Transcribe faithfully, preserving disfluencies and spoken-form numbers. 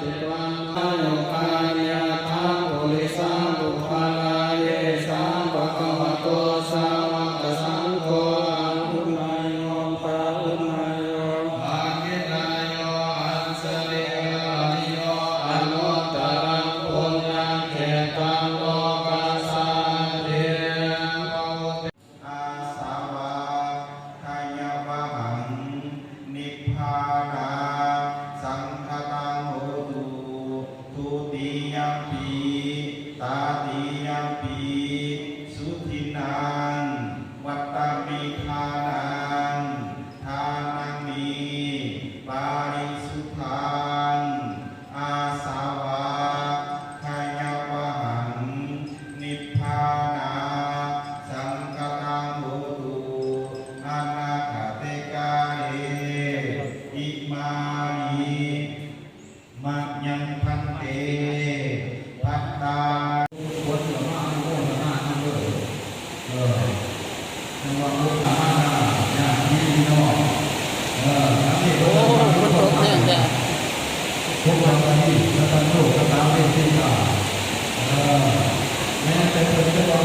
Yogāni aṭṭha purisapuggalā, yesaṃ bhagavato sāvakasaṅgho, āhuneyyo pāhuneyyo dakkhiṇeyyo añjalikaraṇīyo, anuttaraṃ puññakkhettaṃ lokassāti. Āsavakkhayāvahaṃ nibbānasaṅkhātaṃ hotu, dutiyampi tatiyampi sudinnaṃ vattamiṭṭhānaṃ, dānaṃ me parisuddhaṃ āsavakkhayāvahaṃ nibbānasaṅkhātaṃ hotu anāgate kāle. Imāni mayaṃ bhante bhattāni คนก็มาอนุโมทนานำเด้อ เออ จังหวะลูกหลานญาติพี่น้อง เออ ทั้งนี้ก็ โอ้ ฝนตกแห้งแท้ พวกเราที่กระตันลูกกระตาเมตติกา เออ แม้แต่เพิ่นจะว่า